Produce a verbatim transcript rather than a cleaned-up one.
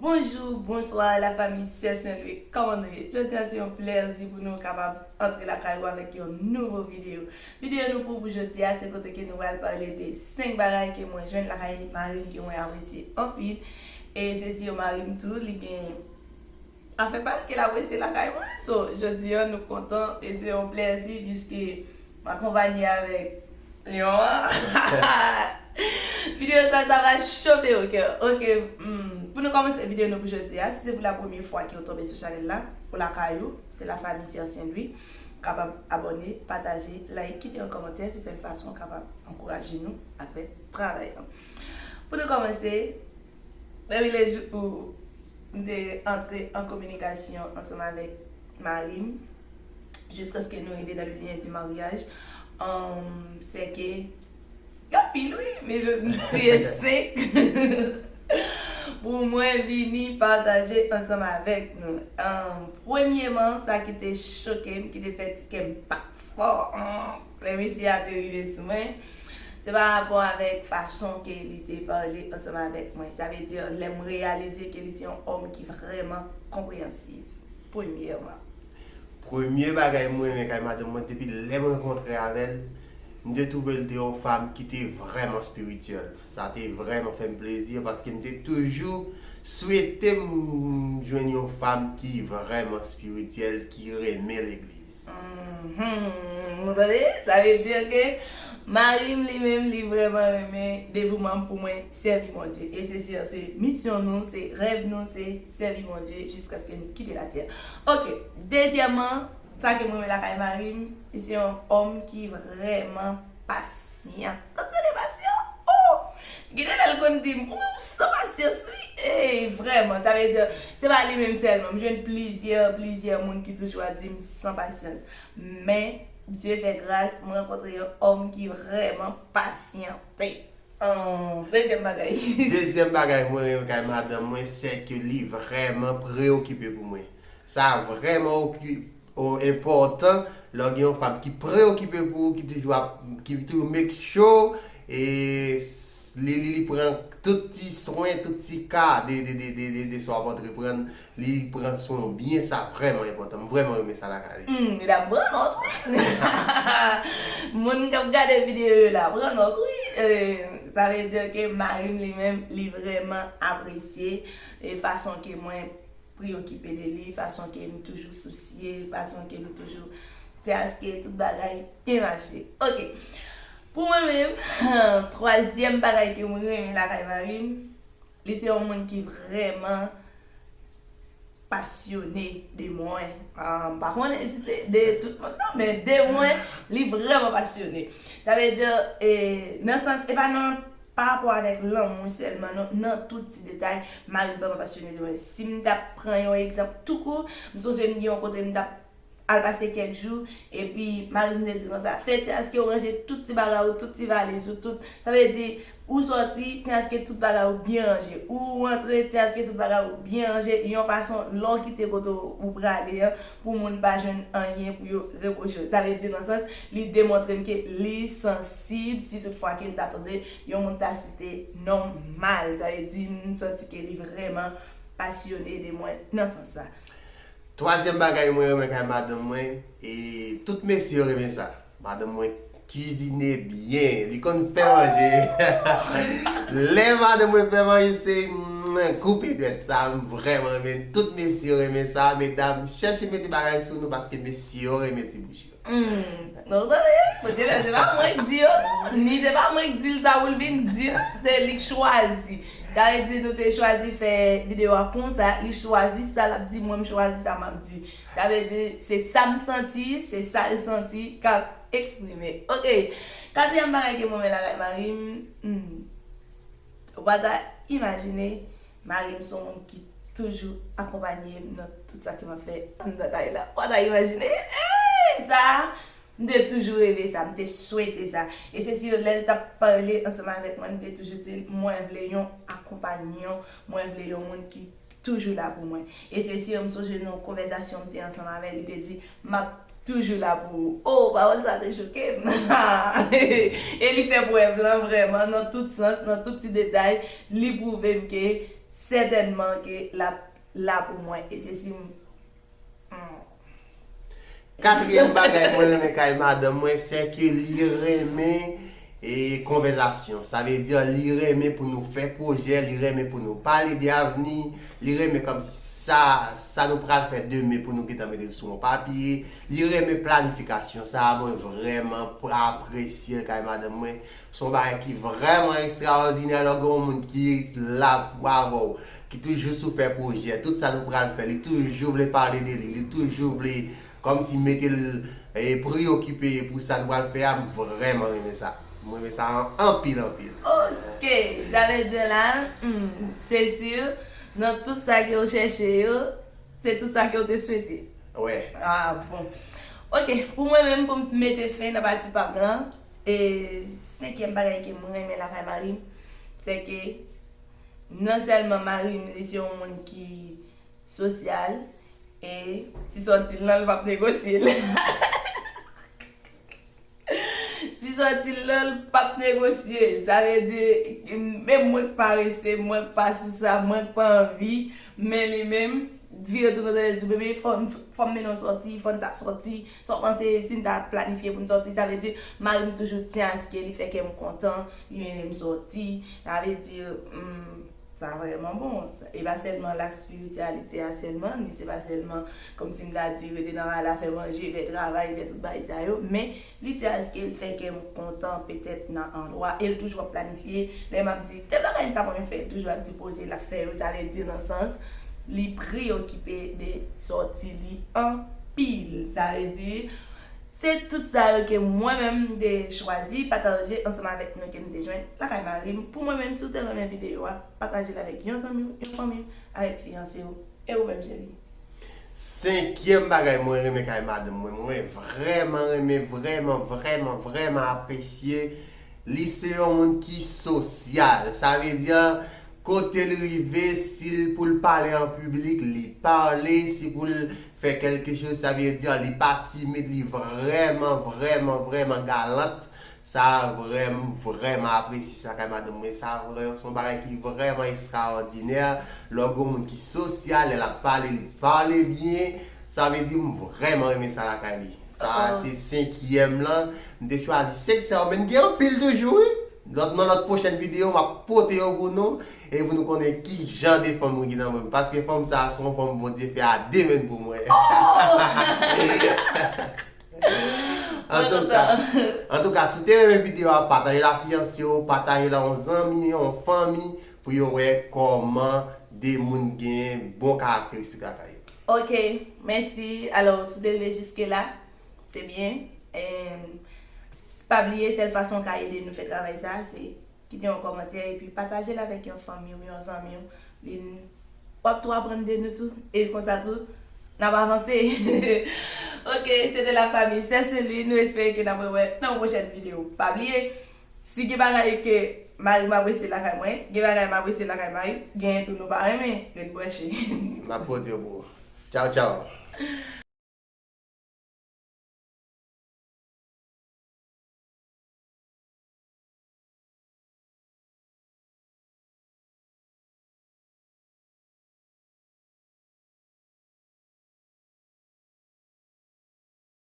Bonjou, bonswa, lafanmi Sè Sen Lwi, kòman nou ye? Jodi a se yon plèzi pou nou kapab antre lakay ou avèk yon nouvo videyo. Videyo nou pou pou jodi a, se kote ke nou pral pale de senk bagay ke mwen jwenn lakay mari m ke mwen apresye anpil. E se si yo mari m tou, li gen afè pa l ke l apresye lakay mwen. So, jodi a nou kontan e se yon plèzi piske m akonpanye avèk Lyon an. Videyo sa, sa va chofe, ok? Ok, hmm, pou nou kòmanse videyo nou pou jodi a, si se pou la premye fwa ke w tonbe sou chanèl la, ou lakay ou, se lafanmi Sè Sen Lwi, ou kapab abòne, pataje, like, kite yon kòmantè, se sèl fason w kapab ankouraje nou ak fè travay la. Pou nou kòmanse, depi le jou m te antre an kominikasyon ansanm avèk mari m, jiskaske nou rive nan le lien di maryaj, um, se ke gen anpil, wi, men je m tiye senk pou mwen vini pataje ansanm avèk nou. Um, premyeman, sa ki te choke m, ki te fè ti kè m bat fò, um, lè mesye a te rive sou mwen, se pa rapò avèk fason ke li te pale ansanm avèk mwen. Sa vle di, lè m reyalize ke li se yon òm ki vrèman konpreyansiv, premyèman. Premye bagay mwen renmen kay madanm mwen, depi lè m rankontre avè l, m te twouve l te yon fanm ki te vrèman espirityèl. Sa te vrèman fè m plezi, paske m te toujou swete m jwenn yon fanm ki vrèman espirityèl, ki renmen legliz. Mhm. Ou tande? Sa vle di ke mari m, li menm, li vrèman renmen devouman m pou mwen sèvi Bondye. E se si, se misyon nou, se rèv nou, se sèvi Bondye jiskaske n kite latè. Ok, dezyèmman, sa ke mwen renmen lakay mari m, li se yon òm ki vrèman pasyan. Ou tande pasyan? Oh! Gen de lè l konn di m, ou menm ou san pasyans, wi. Ey, vrèman, sa vle di, se pa li menm sèlman. M jwenn plizyè, plizyè moun ki toujou ap di m san pasyans. Men, Dye fè gras, m rankontre yon òm ki vrèman pasyante. Oh, dezyèm bagay. Dezyèm bagay mwen renmen kay madanm mwen, se ke li vrèman preokipe pou mwen. Sa vrèman oki-, o, enpòtan lè w gen yon fanm ki preokipe pou ou, ki toujou ap, ki toujou make sure, e s-, li, li, li pran tout ti swen, tout ti ka de, de, de, de, de, de sa w ap antreprann, li pran swen w byen, sa vrèman enpòtan. M vrèman renmen sa lakay li. Hmm, medam, pran nòt, wi. Moun k ap gade videyo yo la, pran nòt, wi. Eh, sa vle di ke mari m li menm, li vrèman apresye, eh, fason ke mwen preokipe de li, fason ke m toujou sousye, fason ke m toujou te aske tout bagay byen mache. Ok. Pou mwen menm, twazyèm bagay ke mwen renmen lakay mari m, li se yon moun ki vrèman pasyone de mwen. Ah, m pa konnen si se de tout moun, non, men de mwen, li vrèman pasyone. Sa vle di, eh, nan sans, e pa nan pa rapò avèk lanmou sèlman, non, nan tout ti detay, mari m vrèman pasyone de mwen. Si m t ap pran yon egzanp tou kou, m sonje m gen yon kote m t ap al pase kèk jou, epi mari m te di konsa, fè ti aske w ranje tout ti bagay ou, tout ti valiz ou, tout, sa vle di, ou sòti, ti aske tout bagay ou byen ranje, ou rantre, ti aske tout bagay ou byen ranje, yon fason, lè w kite kote w prale an, pou moun pa jwenn anyen pou yo repwoche w. Sa vle di, nan sans, li demontre m ke li sansib, si tout fwa ke l ta tande yon moun ta site non m mal. Sa vle di, m santi ke li vrèman pasyone de mwen nan sans sa. Twazyèm bagay mwen renmen kay madanm mwen, e tout mesye yo renmen sa. Madanm mwen kizine byen, li konn fè manje. Lè madanm mwen fè manje, se, mm, koupe dwèt. Sa, m vrèman renmen. Tout mesye yo renmen sa. Medam, chèche mete bagay sou nou paske mesye yo renmen ti bouch yo. Hmm. Non, tande, Bondye fè, se pa mwen k di yo, non. Ni se pa mwen k di l sa pou l vin di l, se li k chwazi. Sa vle di, nou te chwazi fè videyo a konsa, li chwazi sa l ap di, mwen m chwazi sa m ap di. Sa vle di, se sa m santi, se sa l santi k ap eksprime. Ok. Katriyèm bagay ke mwen renmen lakay mari m, hmm, ou pa ta imajine, mari m se yon moun ki toujou akonpanye m nan tout sa ke m ap fè anndan kay la. Ou pa ta imajine, ey, sa, m te toujou reve sa, m te swete sa. E se si lè l t ap pale ansanm avèk mwen, m te toujou di l, mwen vle yon akonpanyan, mwen vle yon moun ki toujou la pou mwen. E se si m sonje nan yon konvèsasyon m te ansanm avè l, li te di, m ap toujou la pou ou. Oh, pawòl sa te choke m. E li fè prèv lan vrèman, nan tout sans, nan tout ti detay, li pwouve m ke sètènman ke l ap la pou mwen. E se si m. Hmm. Katriyèm bagay mwen renmen kay madanm mwen, se ke li renmen e konvèsasyon. Sa vle di, li renmen pou nou fè pwojè, li renmen pou nou pale de avni, li renmen kòmsi sa, sa nou pral fè demen pou nou gentan mete l sou yon papye. Li renmen planifikasyon. Sa a mwen vrèman apresye l kay madanm mwen. Se yon bagay ki vrèman ekstraòdinè lè w gen yon moun ki la pou avè w, ki toujou sou fè pwojè. Tout sa nou pral fè, li toujou vle pale de li, li toujou vle kòmsi mete l e preyokipe pou sa nou pral fè a. M vrèman renmen sa. M renmen sa anpil anpil. Ok, sa vle di la, hmm, se si, nan tout sa ke w chèche yo, se tout sa ke w te swete. Wè. Ah, bon. Ok, pou mwen menm, pou m mete fen nan pati pa m lan, e senkyèm bagay ke m renmen lakay mari m, se ke non sèlman mari m, li se yon moun ki sosyal, e ti sòti l lan, l p ap negosye l. Ti sòti l lan, l p ap negosye. Sa vle di, menm mwen k parese, mwen k pa sou sa, mwen k pa anvi, men li menm, vire tounen tande l di, bebe, fò m, fò m mennen w sòti, fò n ta sòti, sa w panse si n ta planifye pou n sòti? Sa vle di, mari m toujou tyen aske li fè kè m kontan, li mennen m sòti. Sa vle di, hmm, sa vrèman bon. E pa sèlman la spirityalite a sèlman, ni se pa sèlman kòmsi m ta di rete nan kay la, fè manje, fè travay, fè tout bagay sa yo, men li di aske l fè kè m kontan petèt nan andwa, e l toujou ap planifye. Lè m ap di tèl bagay m ta renmen fè, l toujou ap di poze l ap fè yo. Sa vle di nan sans li preyokipe de sòti li anpil. Sa vle di se tout sa yo ke mwen menm m te chwazi pataje ansanm avèk nou ke m te jwenn lakay mari m. Pou mwen menm, si w te renmen videyo a, pataje l avèk yon zanmi w, yon fanmi w, avèk fiyanse w. E ou menm, cheri? Senkyèm bagay mwen renmen kay madanm mwen, mwen vrèman renmen, vrèman, vrèman, vrèman apresye, li se yon moun ki sosyal. Sa vle di, kote l rive, si l pou l pale an piblik, li pale, si pou l fè kèlke choz, sa vle di, li pa timid, li vrèman, vrèman, vrèman galant. Sa vrèman, vrèman apresye sa kay madanm mwen. Sa vrèman, se yon bagay ki vrèman ekstraòdinè. Lè w gen yon moun ki sosyal, lè l ap pale, li pale byen. Sa vle di, m vrèman renmen sa lakay li. Sa se senkyèm lan. M te chwazi senk sa yo, men m gen anpil toujou, wi. Lòt, nan lòt pwochèn videyo, m ap pote yo pou nou. E pou nou konnen ki jan de fanm mwen gen nan men m. Paske fanm sa a, se yon fanm Bondye fè a de men l pou mwen. Antouka, antouka, si w te renmen videyo a, pataje l ak fiyanse w, pataje l ak yon zanmi, yon fanmi, pou yo wè kòman de moun gen bon karakteristik lakay yo. Ok, mèsi. Alò, si w te rive jiske la, se byen. Em, s- pa bliye, sèl fason w ka ede nou fè travay sa, se kite yon kòmantè epi pataje l avèk yon fanmi w, yon zanmi w. Vin, w ap tou aprann de nou tou. E konsa tou, n ap avanse. Ok, se te la famille, c'est celui. Nou espere ke n ap rewè nan yon pwochèn videyo. Pa bliye, si gen bagay ke mari m apresye lakay mwen, gen bagay m apresye lakay mari m, genyen tou nou pa renmen, ret branche. M ap pote yo pou ou. Tchaw, tchaw.